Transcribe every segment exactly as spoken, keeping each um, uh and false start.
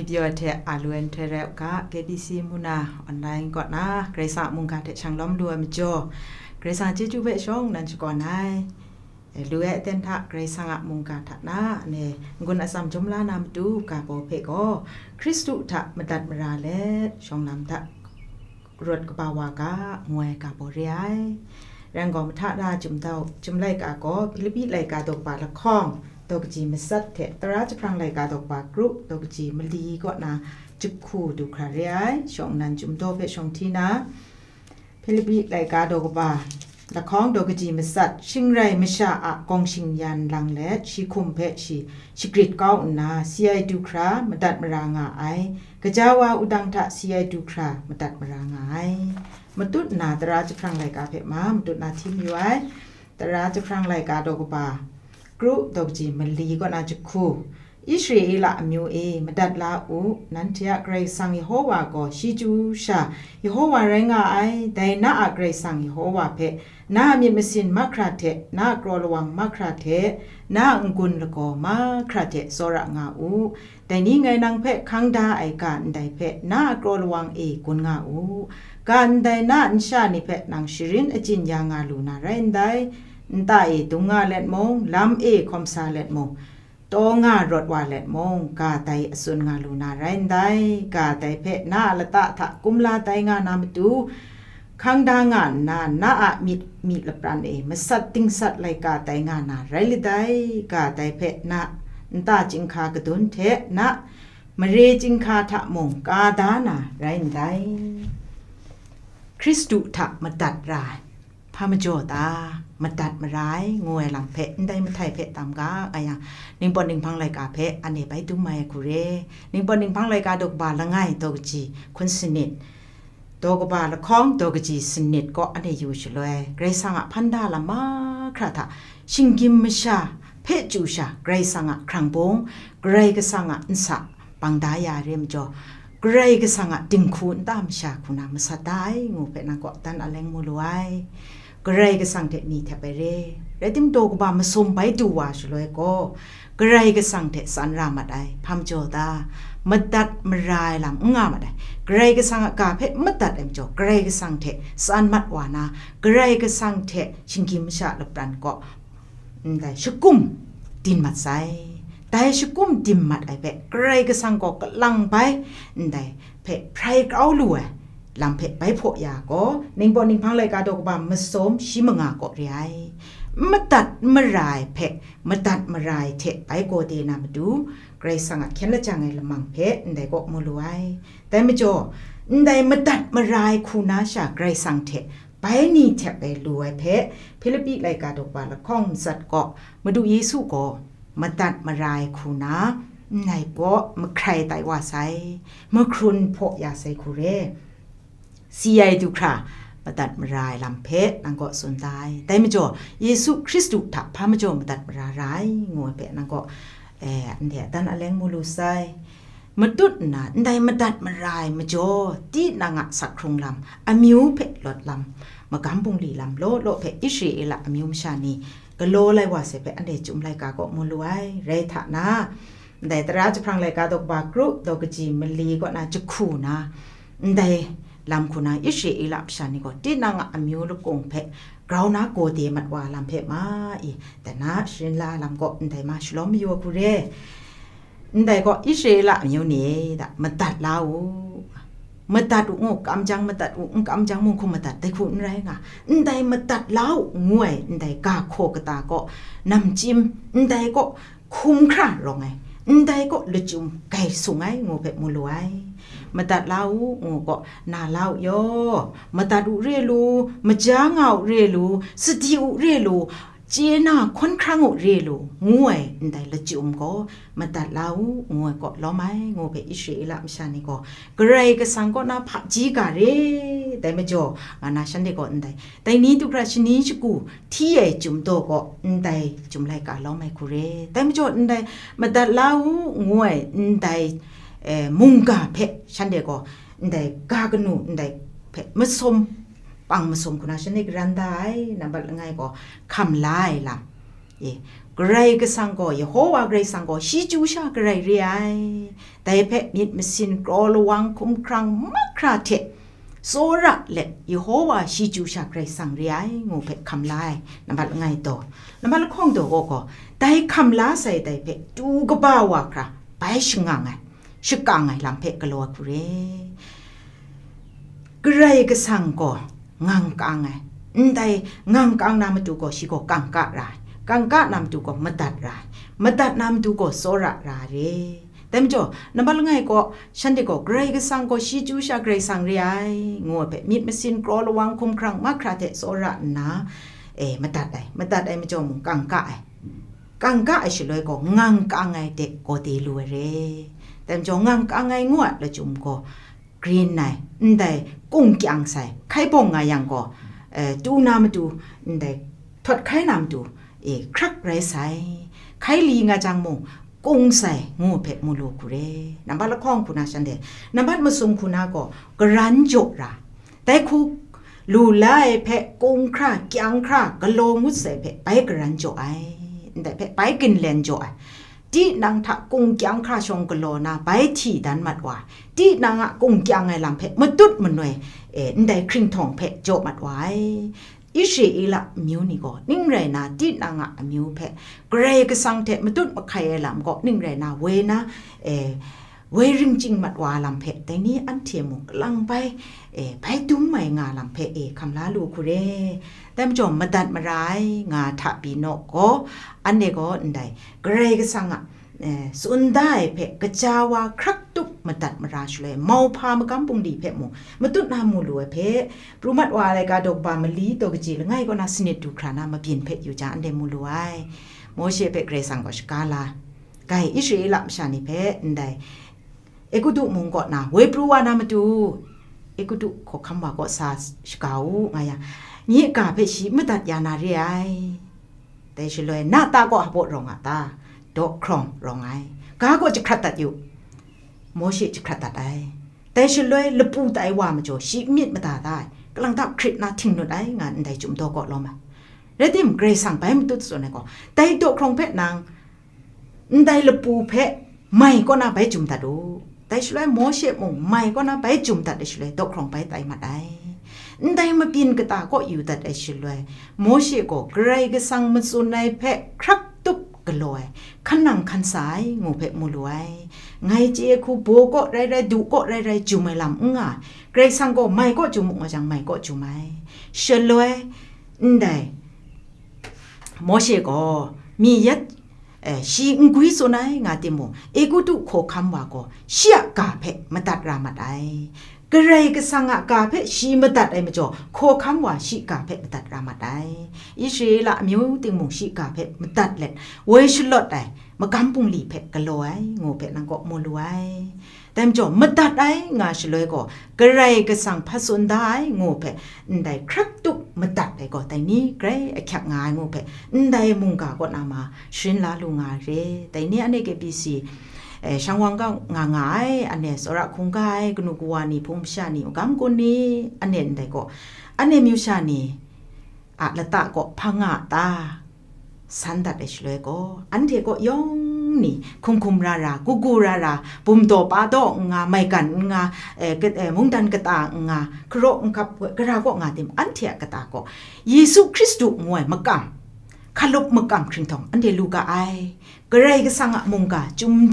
Video hte a lu ai nhtoi rai u ga, K B C mung na online kaw na Karai Kasang a mungga hte shang lawm lu ai majaw, Karai Kasang a chyeju hpe shawng nnan shakawn ai. E, lu ai aten hta Karai Kasang a mungga hta na, ne, n-gun atsam jum la na matu ga baw hpe gaw, Hkristu hta madat mara let, shawng lam hta rawt kaba wa ga, ngu ai ga baw re ai. Rai ngai, mahta ra Chyum Dau, Chyum Laika gaw, Hpilipi laika daw kaba lahkawng, daw kaji matsat hte, Tara jahprang laika daw kaba kru, daw kaji mali kaw na jahku du hkra re ai. Shawng nnan Chyum Dau hpe shawng hti na, Hpilipi laika daw kaba lahkawng, daw kaji matsat, shing rai masha a gawng shing-yan lang let, shi hkum hpe shi shagrit kau nna, si ai du hkra madat mara nga ai, gaja wa wudang hta si ai du hkra madat mara nga ai. Matut nna Tara jahprang laika hpe ma matut nna hti mayu ai. Tara jahprang laika daw kaba kru, daw kaji mali kaw na jahku. Israela amyu e, madat la u, nanhte a Karai Kasang Yehova gaw shi chyu sha Yehova rai nga ai, dai na a Karai Kasang Yehova hpe, na a myit masin mahkra hte, na a kraw lawang mahkra hte, na a n-gun lagaw mahkra hte tsawra nga u. Dai ni ngai nang hpe hkang da ai ga ndai hpe, na a kraw lawang e gun nga u. Ga ndai na a nsha ni hpe nang sharin achyin ya nga lu na rai ndai. Nta e dung nga let mung, lam e hkawm sa let mung, taw nga rawt wa let mung, ga dai a tsun nga lu na rai ndai. Ga dai hpe na a lata hta kumla tai nga na matu, hkang da nga nna, na a myit mi lapran e masat dingsat laika tai nga na rai ladai. Ga dai hpe na nta chyinghka kadun hte na mare chyinghka hta mung ka da na rai ndai. Hkristu hta madat ra ai. Hpa majaw ta, madat mara ai, ngu ai lam hpe ndai mahtai hpe tam ga, nga yang, Ningpawt Ninghpang laika hpe anhte bai dum mai ai hku re. Ningpawt Ninghpang laika daw kaba langai, daw kaji hkun sanit, daw kaba lahkawng, daw kaji sanit kaw anhte yu shaloi, Karai Kasang a hpan da lam mahkra hta, shinggyim masha hpe chyu sha, Karai Kasang a hkrang bung, Karai Kasang a nsa bang da ya re majaw, Karai Kasang a dinghku nta masha hku na masat da ai, ngu hpe nang kaw dan aleng mu lu ai. Karai Kasang hte ni htep ai re, rai timung, daw kaba masum bai du wa shaloi gaw, Karai Kasang hte tsan ra mat ai, hpa majaw ta, madat mara ai lam n nga mat ai. Karai Kasang a ga hpe madat ai majaw, Karai Kasang hte tsan mat wa na, Karai Kasang hte shinggyim masha lapran kaw, ndai shakum din mat sai. Dai shakum din mat ai hpe Karai Kasang gaw kalang bai ndai hpe hprai grau lu ai lam hpe bai hpaw ya gaw, Ningpawt Ninghpang laika daw kaba masum shi manga kaw re ai. N madat n mara ai hpe madat mara ai hte bai gaw de na matu, Karai Kasang a hkyen lajang ai lamang hpe ndai kaw mu lu ai. Dai majaw, ndai madat mara ai hku na sha Karai Kasang hte bai ni htep ai lu ai hpe, Hpilipi laika daw kaba lahkawng matsat kaw, Madu Yesu gaw madat mara ai hku na, ndai kaw mahkrai tai wa sai, mahkrun hpaw ya sai hku re. Si ai du hkra madat mara ai lam hpe nang kaw tsun da ai. Dai majaw, Yesu Hkristu hta hpa majaw madat mara ra ai, ngu ai hpe nang kaw, eh, anhte a dan aleng mu lu sai. Matut nna ndai madat mara ai majaw, tinang a sak hkrung lam, amyu hpe lawt lam, magam bungli lam law law hpe Israela amyu masha ni galaw lai wa sai hpe anhte Chyum laika kaw mu lu ai. Rai hta na, ndai Tara jahprang laika daw kaba kru, daw kaji mali kaw na jahku na, ndai lam hku na Israela masha ni gaw tinang a amyu lakung hpe grau na gaw de mat wa lam hpe ma i, dai na sharin la lam kaw ndai ma shalawm mayu ai hku re. Ndai gaw Israela amyu ni e, da, madat la u, madat u ngu, kam jang madat u, n kam jang mung hkum madat, dai hku n rai nga, ndai madat la u ngu ai, ndai ga hkaw kata kaw, namchyim, ndai kaw hkum hkra rawng ai, ndai kaw lachyum gai sung ai, ngu hpe mu lu ai. Madat la u ngu gaw, na la u yaw, madat u re lu, maja nga u re lu, sadi u re lu, chye na hkawn hkrang u re lu, ngu ai ndai lachyum gaw, madat la u, ngu ai kaw lawm ai, ngu hpe Israela masha ni gaw, Karai Kasang kaw na hpaji ga re, dai majaw, nga na shanhte gaw ndai, dai ni du hkra shani shagu hti ai Chyum Dau gaw, ndai Chyum Laika lawm ai hku re, dai majaw, ndai madat la u, ngu ai ndai, eh, mungga hpe shanhte gaw, ndai ga kanu, ndai hpe masum, pang masum hku na shanhte garan da ai, nambat langai gaw, hkam la ai lam, e, Karai Kasang gaw, Yehowa Karai Kasang gaw shi chyu sha garai re ai. Dai hpe myit masin kraw lawang hkumhkrang mahkra hte tsawra let Yehowa shi chyu sha Karai Kasang re ai ngu hpe hkam la ai. Nambat langai taw, nambat lahkawng taw gaw, gaw dai hkam la sai dai hpe tu kaba wa hkra bai shangang ai, shakang ai lam hpe galaw ai hku re. Karai Kasang gaw ngang kang ai, ndai ngang kang na matu gaw shi gaw kangka ra ai, kangka na matu gaw madat ra ai, madat na matu gaw tsawra ra ai re. Dai majaw, nambat langai gaw, shanhte gaw Karai Kasang gaw shi chyu sha Karai Kasang re ai, ngu ai hpe myit masin kraw lawang hkumhkrang mahkra hte tsawra nna, e, madat ai, madat ai majaw mung kangka ai, kangka ai shaloi gaw ngang kang ai de gaw de lu ai re. Dai majaw, ngang kang ai ngu a lachyum gaw, grin ai, ndai kung kyang sai, hkai bawng nga yang gaw, e, tu na matu, ndai htawt hkai na matu, e, hkrak rai sai, hkai li nga jang mung, kung sai ngu hpe mu lu hku re. Nambat lahkawng hku na shanhte, nambat masum hku na gaw, karan jaw ra, dai hku lu la ai hpe kung hkra, kyang hkra, galaw ngut sai hpe bai karan jaw ai, ndai hpe bai ginlen jaw ai, tinang hta kung kyang hkra shawng galaw na bai hti dan mat wa ai, tinang a kung kyang ai lam hpe matut manoi, e, ndai hkringhtawng hpe jaw mat wa ai. Israela amyu ni gaw ning rai na, tinang a amyu hpe Karai Kasang hte matut mahkai ai lam gaw ning rai na, woi na, e, woi ringchying mat wa lam hpe, dai ni anhte mung kalang bai, e, bai dum mai nga lam hpe, e, hkam la lu hku re. Dai majaw, madat mara ai nga hta pyi naw gaw, anhte gaw ndai Karai Kasang a, e, tsun da ai hpe kaja wa hkrak tup madat mara shaloi, mauhpa magam bungli hpe mung matut na mu lu ai hpe, pru mat wa ai laika daw kaba mali daw kaji langai kaw na sanit du hkra na mabyin hpe yu jang, anhte mu lu ai. Mawshe hpe Karai Kasang gaw shaga la, gai Israela masha ni hpe ndai Egutu mung kaw na woi pru wa na matu, Egutu hkawhkam wa kaw sa shaga u, nga yang, nye ga hpe shi madat ya na re ai. Dai shaloi, na ta kaw hpaw rawng a ta? Daw hkrawng rawng ai. Ga kaw jahkrat dat yu, Mawshe jahkrat dat ai. Dai shaloi, lapu tai wa majaw shi n myit mada da ai, kalang ta hkrit na hting nut ai, nga ndai Chyum daw kaw lawm ai. Rai tim, Karai Kasang bai matut tsun ai gaw, dai daw hkrawng hpe nang ndai lapu hpe mai kaw na bai jum dat u. Dai shaloi Mawshe mung mai kaw na bai jum dat ai shaloi, daw hkrawng bai tai mat ai. Ndai mabyin kata kaw yu dat ai shaloi, Mawshe gaw Karai Kasang matsun ai hpe hkrak tup galaw ai, hkan nang hkan sa ai ngu hpe mu lu ai. Ngai chye hku baw kaw rai rai, du kaw rai rai, jum ai lam n nga ai. Karai Kasang gaw mai kaw jum u nga jang, mai kaw jum ai. Shaloi, ndai Mawshe gaw mi yet, eh, shi n gwi tsun ai nga timung, Egutu hkawhkam wa gaw shi a ga hpe madat ra mat ai. Karai Kasang a ga hpe shi madat ai majaw, hkawhkam wa shi ga hpe madat ra mat ai. Israela amyu ting mung shi ga hpe madat let, woi shalawt ai magam bungli hpe galaw ai, ngu hpe nang kaw mu lu ai. Dai majaw, madat ai nga shaloi gaw, Karai Kasang hpa tsun da ai ngu hpe, ndai hkrak tup madat ai gaw, dai ni grai ahkyak nga ai ngu hpe, ndai mungga kaw na ma sharin la lu nga ai re. Dai ni anhte K B C, eh, shang wang ga nga nga ai, anhte tsawra hkungga ai, kanu kawa ni, hpung masha ni, magam kun ni, anhte ndai gaw, anhte amyu sha ni a lata kaw hpa nga a ta? San dat ai shaloi gaw, anhte kaw yawng ni hkum hkum ra ra, gu gu ra ra, bum daw pa daw n nga, maigan n nga, eh, ka-, eh, mungdan kata n nga, hkaraw n hkap, gara kaw nga tim, anhte a kata kaw Yesu Hkristu ngu ai makam, hkalup makam hkringhtawng anhte lu ga ai. Karai Kasang a mungga, chyum,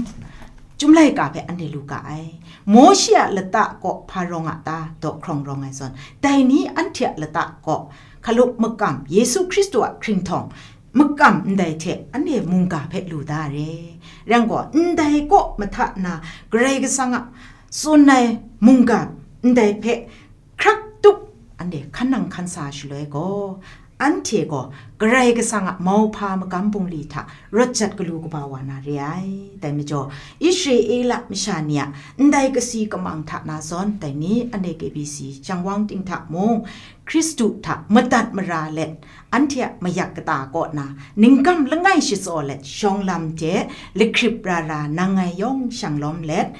chyum laika hpe anhte lu ga ai. Mawshe a lata kaw hpa rawng a ta? Daw hkrawng rawng ai zawn, dai ni anhte a lata kaw hkalup makam, Yesu Hkristu a hkringhtawng makam ndai hte anhte mungga hpe lu da re. Rai yang gaw, ndai kaw mahta na Karai Kasang a tsun ai mungga ndai hpe hkrak tup anhte hkan nang hkan sa shaloi gaw, anhte gaw Karai Kasang a mauhpa magam bungli hta rawt jat galu kaba wa na re ai. Dai majaw, Israela masha ni a ndai kasi kamang hta na zawn, dai ni anhte K B C shang wang ting hta mung, Hkristu hta madat mara let, anhte a mayak kata kaw na, ningkam langai shatsaw let, shawng lam hte lahkrip ra ra, nang ngai yawng shang lawm let,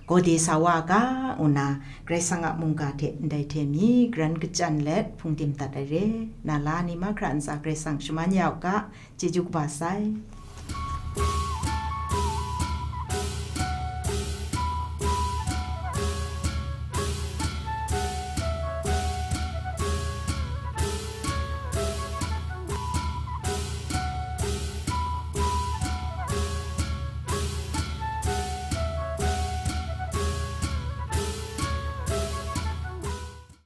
gawde sa wa ga, ngu na, Karai Kasang a mungga hte ndai hte mi, garan kachyan let, hpungdim dat ai re. Na la ni mahkra ntsa Karai Kasang shaman ya u ga, chyeju kaba sai.